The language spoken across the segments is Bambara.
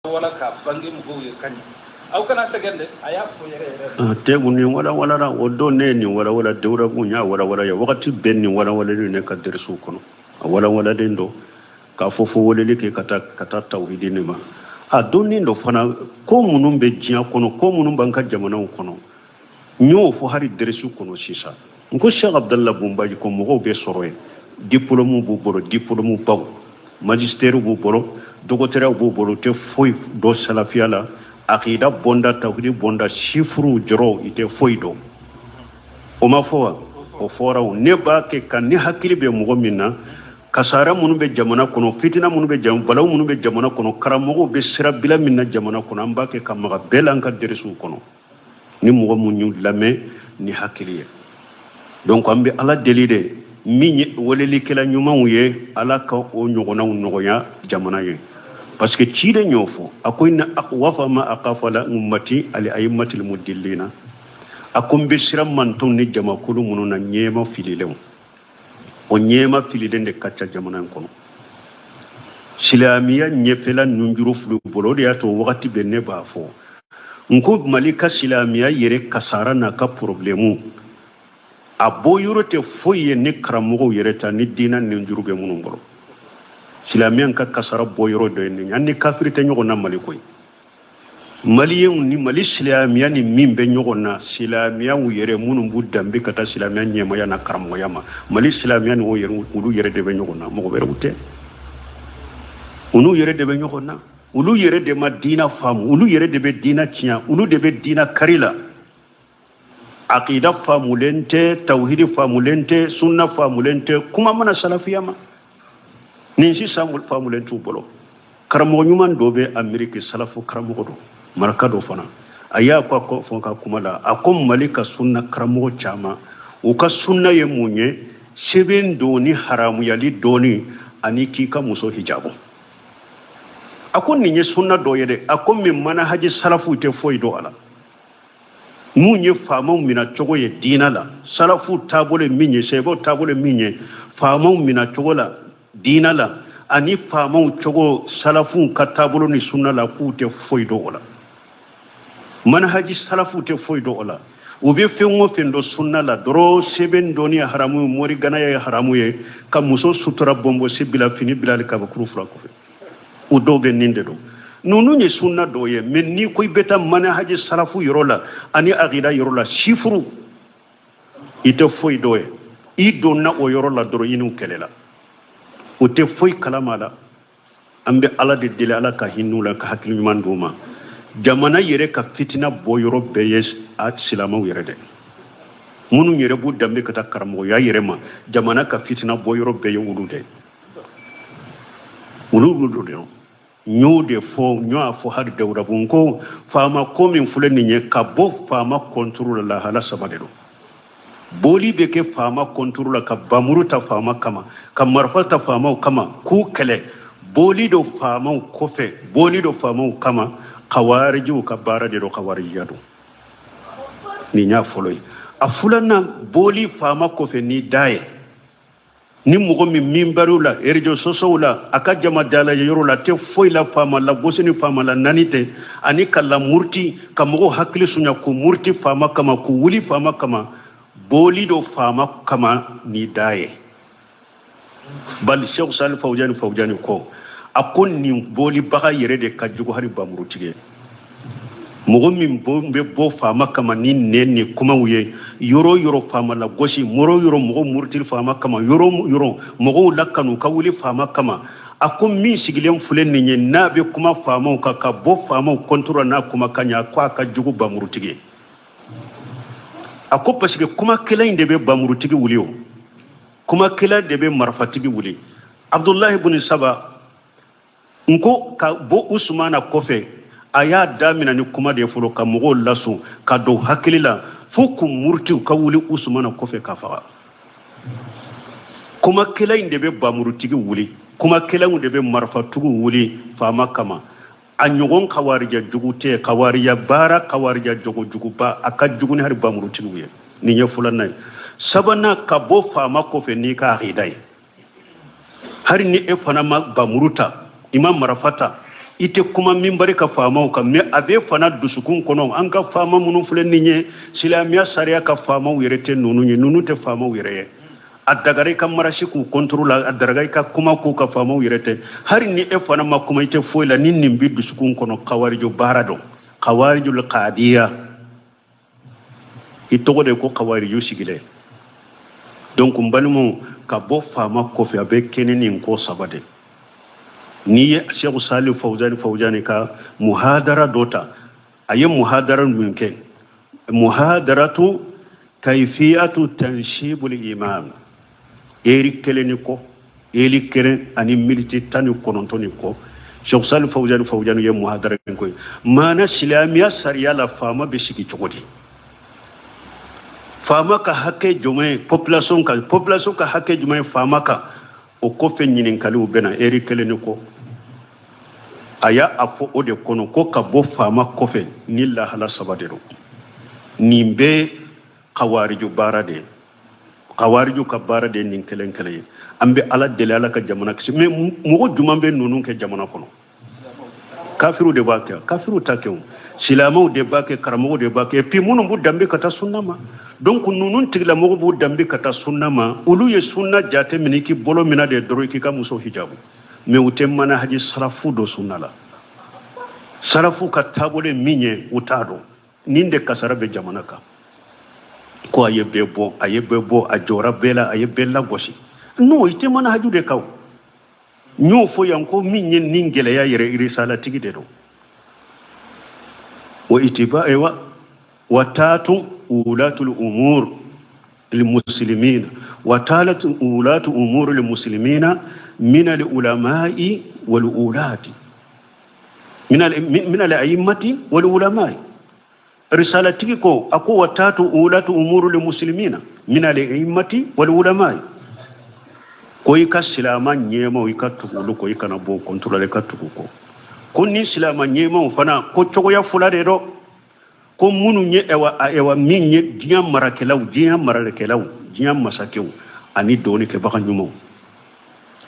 Wala k'a bange mɔgɔw ye ka ɲɛ, aw kana sɛgɛn dɛ, a y'a fɔ yɛrɛ yɛrɛ. Te nin walawalala o don, ne ye nin walawala Dawudabugu, n y'a walawala yan wagati bɛɛ. Nin walawalalen ne ka dɛrɛsiw kɔnɔ, a walawalalen don k'a fɔ fo weleli kɛ ka taa tawhidi nin ma. A dɔnnen dɔ fana, ko minnu bɛ diɲɛ kɔnɔ, ko minnu b'an ka jamanaw kɔnɔ, n y'o fɔ hali dɛrɛsiw kɔnɔ sisan. N ko Cheikh Abdallah Bunbaji ko mɔgɔw bɛ sɔrɔ yen, diplôme b'u bolo, diplôme baw, magistère b'u bolo, dɔgɔtɔrɔyaw b'u bolo, u tɛ foyi dɔn salafiya la, akida bonda, tawhidi bonda, sifuru jɔrɔ, i tɛ foyi dɔn. O ma fɔ wa? O fɔra. O ne b'a kɛ ka ni hakili bɛ mɔgɔ min na, kasara minnu bɛ jamana kɔnɔ, fitina minnu bɛ jamana, balawu minnu bɛ jamana kɔnɔ, karamɔgɔw bɛ sira bila min na jamana kɔnɔ, an b'a kɛ ka maga bɛɛ la an ka dɛrɛsiw kɔnɔ, ni mɔgɔ mun y'u lamɛn ni hakili ye. Donc an bɛ Ala deli de, min ye welelikɛla ɲumanw ye, Ala ka o ɲɔgɔnnaw nɔgɔya jamana ye, parce que ciden y'o fɔ. A ko inna akhwafa ma akhafu ala ummati al a'immatil mudillina. A ko n bɛ siran mantonw ni jamakulu minnu na, ɲɛma fililenw. O ɲɛma fililen de ka ca jamana in kɔnɔ, silamɛya ɲɛfɛla nunjuru fili bolo. O de y'a to wagati bɛɛ ne b'a fɔ n ko Mali ka silamɛya yɛrɛ kasara n'a ka problème, a bɔ yɔrɔ tɛ foyi ye ni karamɔgɔw yɛrɛ ta ni diinɛ nunjuru bɛ minnu bolo. Silamɛya ka kasara bɔ yɔrɔ dɔ ye nin ye. An ni kafiri tɛ ɲɔgɔn na Mali koyi. Maliyɛnw ni Mali silamɛya ni min bɛ ɲɔgɔn na, silamɛyaw yɛrɛ minnu b'u danbe ka taa silamɛya ɲɛmaya na karamɔgɔya ma, Mali silamɛya ni o yɛrɛ, olu yɛrɛ de bɛ ɲɔgɔn na, mɔgɔ wɛrɛw tɛ. Olu yɛrɛ de bɛ ɲɔgɔn na, olu yɛrɛ de ma diina faamu, olu yɛrɛ de bɛ diina tiɲɛ, olu de bɛ diina kari la. Akida faamulen tɛ, tawhidi faamulen tɛ, sunna faamulen tɛ, kuma mana salafiya ma, nin sisan faamulen t'u bolo. Karamɔgɔ ɲuman dɔ bɛ Ameriki, salafu karamɔgɔ dɔ, maraka dɔ fana, a y'a ko fɔ ka kuma la, a ko Mali ka sunna karamɔgɔ caman, u ka sunna ye mun ye? Sɛbɛn dɔɔni, haramuyali dɔɔni, ani k'i ka muso hijabu. A ko nin ye sunna dɔ ye dɛ. A ko min manahaji salafu tɛ foyi dɔn a la. Mun ye faamaw mina cogo ye diinɛ la, salafu taabolo ye min ye, sɛbɛw taabolo ye min ye faamaw mina cogo la diinɛ la, ani faamaw cogo salafuw ka taabolo ni sunna la, k'u tɛ foyi dɔn o la. Manahaji salafu tɛ foyi dɔn o la. U bɛ fɛn o fɛn dɔn sunna la dɔrɔn, sɛbɛn dɔnni ye haramu ye, moriganaya ye haramu ye, ka muso sutura, bɔnbɔsi bila, fini bila, hali kabakuru fura kɔfɛ, u dɔw bɛ nin de dɔn. Ninnu ye sunna dɔw ye, mais n'i ko i bɛ taa manahaji salafu yɔrɔ la ani akida yɔrɔ la, sifuru, i tɛ foyi dɔn ye. I donna o yɔrɔ la dɔrɔn, i n'u kɛlɛla, u tɛ foyi kalama la. An bɛ Ala de deli, Ala ka hinɛ la, ka hakili ɲuman d'u ma. Jamana yɛrɛ ka fitina bɔ yɔrɔ bɛɛ ye a silamɛw yɛrɛ dɛ, minnu yɛrɛ b'u danbe ka taa karamɔgɔya yɛrɛ ma. Jamana ka fitina bɔ yɔrɔ bɛɛ ye olu dɛ, olu de don. N y'o de fɔ, n y'a fɔ hali Dawudabu, n ko faama ko min filɛ nin ye, ka bɔ faama contre la, lahala saba de don. Boli bɛ kɛ faama contre la, ka bamuru ta faama kama, ka marifa ta faamaw kama k'u kɛlɛ, boli don faamaw kɔfɛ, boli don faamaw kama, kawarijiw ka baara de don, kawarijiya don. Nin y'a fɔlɔ ye. A filanan, boli faama kɔfɛ ni da ye, ni mɔgɔ min minbariw la, réseaux sociaux la, a ka jama dalajɛ yɔrɔ la, a tɛ foyi la faama la gosi ni faama la nani tɛ, ani ka lamuruti, ka mɔgɔw hakili suɲa k'u muruti faama kama, k'u wuli faama kama, boli do faama kama ni da ye. Bali Sheikh Salih Fawjani, Fawjani ko, a ko nin bolibaga yɛrɛ de ka jugu hali bamurutigi ye. Mɔgɔ min bɛ bɔ faama kama ni nɛn ni kumaw ye, yɔrɔ o yɔrɔ faama la gosi, yɔrɔ o yɔrɔ mɔgɔ murutili faama kama, yɔrɔ o yɔrɔ mɔgɔw lakanu ka wuli faama kama, a ko min sigilen filɛ nin ye, n'a bɛ kuma faamaw kan, ka bɔ faamaw contre n'a kuma ka ɲɛ, a ko a ka jugu bamurutigi ye. A ko parce que kuma kelen in de bɛ bamurutigi wuli, o kuma kelen de bɛ marifatigi wuli. Abdulahi ibn Saba, n ko ka bɔ Usumana kɔfɛ, a y'a daminɛ ni kuma de fɔlɔ, ka mɔgɔw lasun ka don hakili la fo k'u muruti ka wuli Usumana kɔfɛ ka faga. Kuma kelen in de bɛ bamurutigi wuli, kuma kelen de bɛ marifatigiw wuli faama kama. A ɲɔgɔn kawarija jugu tɛ, kawarija baara, kawarija jogo juguba, a ka jugu ni hali bamurutigiw ye. Nin ye filanan ye. Sabanan, ka bɔ faama kɔfɛ n'i ka akida ye, hali ni e fana ma bamuru ta, i ma marifa ta, I tɛ kuma minbari kan faamaw kan, mais a b'e fana dusukun kɔnɔ, an ka faama minnu filɛ nin ye, silamɛya sariya ka faamaw yɛrɛ tɛ ninnu ye, ninnu tɛ faamaw yɛrɛ ye. A dagara i ka marasi k'u contre la, a dagara i ka kuma k'u ka faamaw yɛrɛ tɛ. Hali ni e fana ma kuma, i tɛ foyi la, ni nin b'i dusukun kɔnɔ, kawarijo baara don, kawarijul kadiya, i tɔgɔ de ko kawariju sigilen. Donc n balimaw, ka bɔ faama kɔfɛ, a bɛ kɛ ni nin ko saba de. N'i ye Seku Sali Fawuzani Fawuzani ka muhadara dɔ ta, a ye muhadara min kɛ, muhadaratu kayfiyatu tansibul imam, eri kelen ni kɔ, eri kelen ani miniti 19 ni kɔ, Seku Sali Fawuzani Fawuzani ye muhadara in ko ye. Maana silamɛya sariya la, faama bɛ sigi cogo di? Faama ka hakɛ jumɛn ye population kan? Population ka hakɛ jumɛn ye faama kan? O kɔfɛ ɲininkaliw bɛ na eri kelen ni kɔ. A y'a a fɔ o de kɔnɔ ko ka bɔ faama kɔfɛ ni lahala saba de don. Nin bɛɛ kawariju baara de ye, kawariju ka baara de ye nin kelen kelen ye. An bɛ Ala deli, Ala ka jamana kisi. Mais mɔgɔ jumɛn bɛ ninnu kɛ jamana kɔnɔ? Kafiriw de b'a kɛ, kafiriw ta kɛ o, silamɛw de b'a kɛ, karamɔgɔw de b'a kɛ, et puis minnu b'u danbe ka taa sunna ma. Donc ninnu tigilamɔgɔw b'u danbe ka taa sunna ma, olu ye sunna jate minɛ i k'i bolo minɛ de dɔrɔn, i k'i ka muso hijabu, mais u tɛ manahaji sarafu dɔn sunna la. Sarafu ka taabolo ye min ye, u t'a dɔn. Nin de kasara bɛ jamana kan, ko a ye bɛɛ bɔ, a ye bɛɛ bɔ, a jɔra bɛɛ la, a ye bɛɛ lagosi. Non, i tɛ manahaju de kan. N y'o fɔ yan ko min ye nin gɛlɛya yɛrɛ, irisalatigi de don. Wa itiba wa wa taatu ulatul umur lilmuslimina wa talatu ulatu umur lilmuslimina min al ulamai wal ulati min al a'immati wal ulamai. Risalatigi ko a ko wa taatu ulatu umuru lilmuslimina min al a'immati wal ulamai, ko i ka silama ɲɛmaw, i ka tugu olu kɔ, i kana bɔ contre la, i ka tugu kɔ. Ko ni silama ɲɛmaw fana, ko cogoya fila de dɔn, ko minnu ye ɛwa ɛwa min ye diɲɛ marakɛlaw, diɲɛ marakɛlaw, diɲɛ masakɛw ani dɔnnikɛbaga ɲumanw,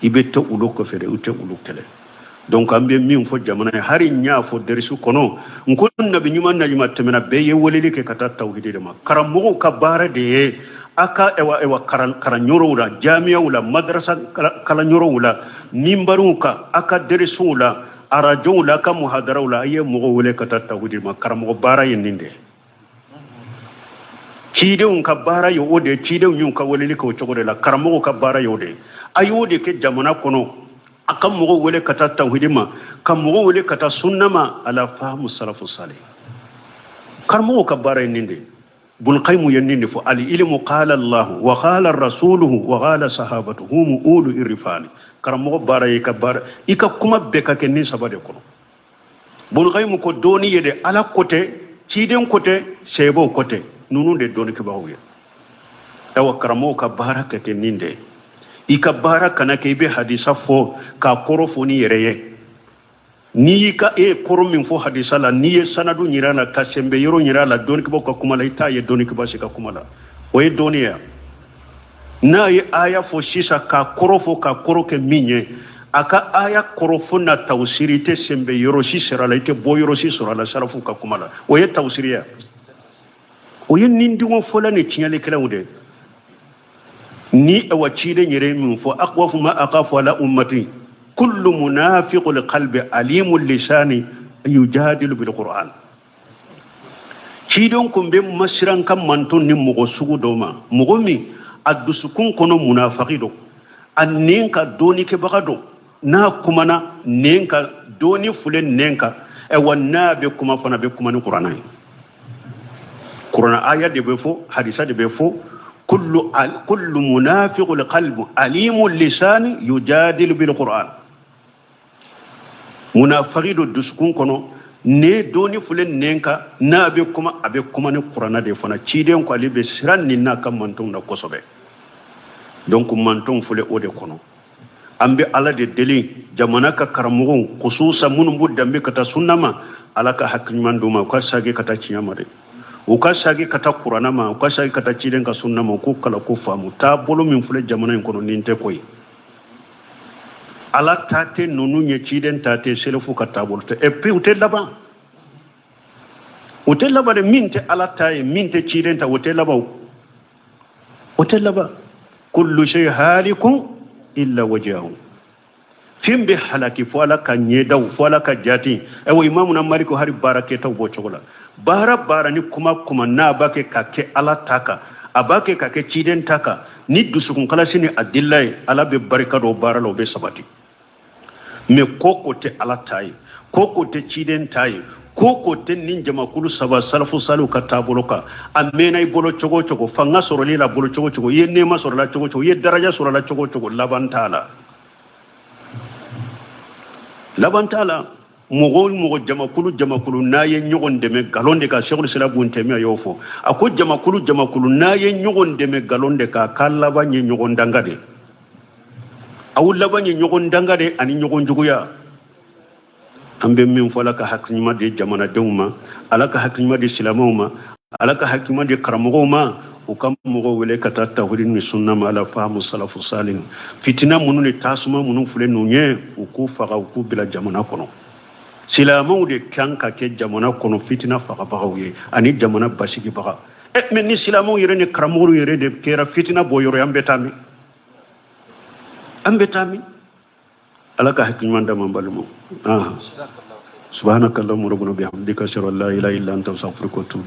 i bɛ to olu kɔfɛ dɛ, u tɛ olu kɛlɛ. Donc an bɛ min fɔ jamana ye, hali n y'a fɔ dɛrisu kɔnɔ, n ko nabi ɲuman naɲuman tɛmɛna, bɛɛ ye weleli kɛ ka taa tawhidi de ma. Karamɔgɔw ka baara de ye a ka ɛwa ɛwa karan yɔrɔw la, jamiyaw la, madarasa kalanyɔrɔw la, minbariw kan, a ka dɛrisuw la, arajow la, a ka muhadaraw la, a ye mɔgɔw wele ka taa tawhidi ma. Karamɔgɔ baara ye nin de ye, cidenw ka baara ye o de ye, cidenw y'u ka weleli kɛ o cogo de la, karamɔgɔw ka baara ye o de ye. A y'o de kɛ jamana kɔnɔ, a ka mɔgɔw wele ka taa tawhidi ma, ka mɔgɔw wele ka taa sunna ma, ala fahamu salafu salih. Karamɔgɔw ka baara ye nin de ye. Bulqaymu ye nin de fɔ: al ilmu qala Allahu wa qala rasuluhu wa qala sahabatu hum ulu irfani. Karamɔgɔ baara ye i ka baara, i ka kuma bɛɛ ka kɛ nin saba de kɔnɔ. Bulqaymu ko dɔɔni ye de, Ala ko tɛ, ciden ko tɛ, sɛbɛw ko tɛ, ninnu de dɔɔnikɛbagaw ye. Ayiwa, karamɔgɔw ka baara ka kɛ nin de ye. I ka baara kana kɛ i bɛ hadisa fɔ k'a kɔrɔ fɔ n'i yɛrɛ ye. N'i y'i ka e ye kɔrɔ min fɔ hadisa la, n'i ye sanadu yira la, ka sɛnbɛ yɔrɔ yira la dɔɔnikɛbaw ka kuma la, i t'a ye dɔɔnikɛba si ka kuma la. O ye dɔɔni ye. N'a ye aya fɔ sisan k'a kɔrɔ fɔ, k'a kɔrɔ kɛ min ye, a ka aya kɔrɔ fɔ na tawusiri, i tɛ sɛnbɛ yɔrɔ si sɔrɔ a la, i tɛ bɔ yɔrɔ si sɔrɔ a la sarafu ka kuma la. O ye tawusiri ye. O ye nindingo fɔla ni tiɲɛlikɛlaw de ni awa ciden yɛrɛ min fɔ: akhwafu ma akhafu ala ummati kullu munafiqul qalbi alimul lisani yujadilu bil qur'an. Ciden kun bɛ masiran ka manton ni mɔgɔ sugu dɔ ma, mɔgɔ min a dusukun kɔnɔ munafaki don, a nɛn ka dɔɔnikɛbaga don, n'a kumana nɛn ka dɔɔni fule nɛn kan, ayiwa n'a bɛ kuma fana bɛ kuma ni kuranna ye. Kuranna aya de bɛ fɔ, hadisa de bɛ fɔ: kullu munafiqul qalbi alimul lisani yujadilu bil qur'an. Munafaki don dusukun kɔnɔ, ne dɔɔni fule nɛn kan, n'a bɛ kuma, a bɛ kuma ni kuranna de fana. Ciden ko ale bɛ siran nin n'a ka mantonw na kosɛbɛ. Donc mantonw filɛ o de kɔnɔ. An bɛ Ala de deli, jamana ka karamɔgɔw, khususan minnu b'u danbe ka taa sunna ma, Ala ka hakili ɲuman d'u ma, u ka sagi ka taa tiɲɛ ma dɛ, u ka sagi ka taa kuranna ma, u ka sagi ka taa ciden ka sunna ma, u k'u kala ko faamu. Taabolo min filɛ jamana in kɔnɔ, nin tɛ ko ye. Ala ta tɛ ninnu ye, ciden ta tɛ, selefu ka taabolo tɛ. Et puis u tɛ laban, u tɛ laban de. Min tɛ Ala ta ye, min tɛ ciden ta, o tɛ laban, o tɛ laban. Kullu shay halikun illa wajhahu. Fɛn bɛ halaki fo Ala ka ɲɛdaw, fo Ala ka jati. Ayiwa, Imamuna Maliki, hari baara kɛtaw bɔ cogo la, baara baara ni kuma kuma n'a b'a kɛ ka kɛ Ala ta kan, a b'a kɛ ka kɛ ciden ta kan, ni dusukun kalasi ni adilla ye, Ala bɛ barika dɔ baara la, o bɛ sabati. Mais ko ko tɛ Ala ta ye, ko ko tɛ ciden ta ye, ko ko tɛ nin jamakulu saba salafu saliw ka taabolo kan, a mɛnna i bolo cogo o cogo, fanga sɔrɔli la bolo cogo o cogo, i ye nɛɛma sɔrɔla cogo o cogo, i ye daraja sɔrɔla cogo o cogo, laban t'a la, laban t'a la. Mɔgɔ o mɔgɔ, jamakulu jamakulu n'a ye ɲɔgɔn dɛmɛ nkalon de kan, Sɛkul Islam Bun Tɛmiya y'o fɔ, a ko jamakulu jamakulu n'a ye ɲɔgɔn dɛmɛ nkalon de kan, k'a laban ye ɲɔgɔn danga de, aw laban ye ɲɔgɔn danga de ani ɲɔgɔn juguya. An bɛ min fɔ, Ala ka hakili ɲuman di jamanadenw ma, Ala ka hakili ɲuman di silamɛw ma, Ala ka hakili ɲuman di karamɔgɔw ma, u ka mɔgɔw wele ka taa tawhidi ni sunna ma, ala fahamu salafu salih. Fitina minnu ni tasuma minnu filɛ ninnu ye, u k'u faga, u k'u bila jamana kɔnɔ. Silamɛw de kan ka kɛ jamana kɔnɔ fitina fagabagaw ye ani jamana basigibaga. Ɛ, mais ni silamɛw yɛrɛ ni karamɔgɔw yɛrɛ de kɛra fitina bɔ yɔrɔ ye, an bɛ taa min? An bɛ taa min? Ala ka hakili ɲuman d'an ma, balimaw. Subhanaka allahumma rabbana bihamdika, ashhadu an la ilaha illa anta, astaghfiruka wa atubu.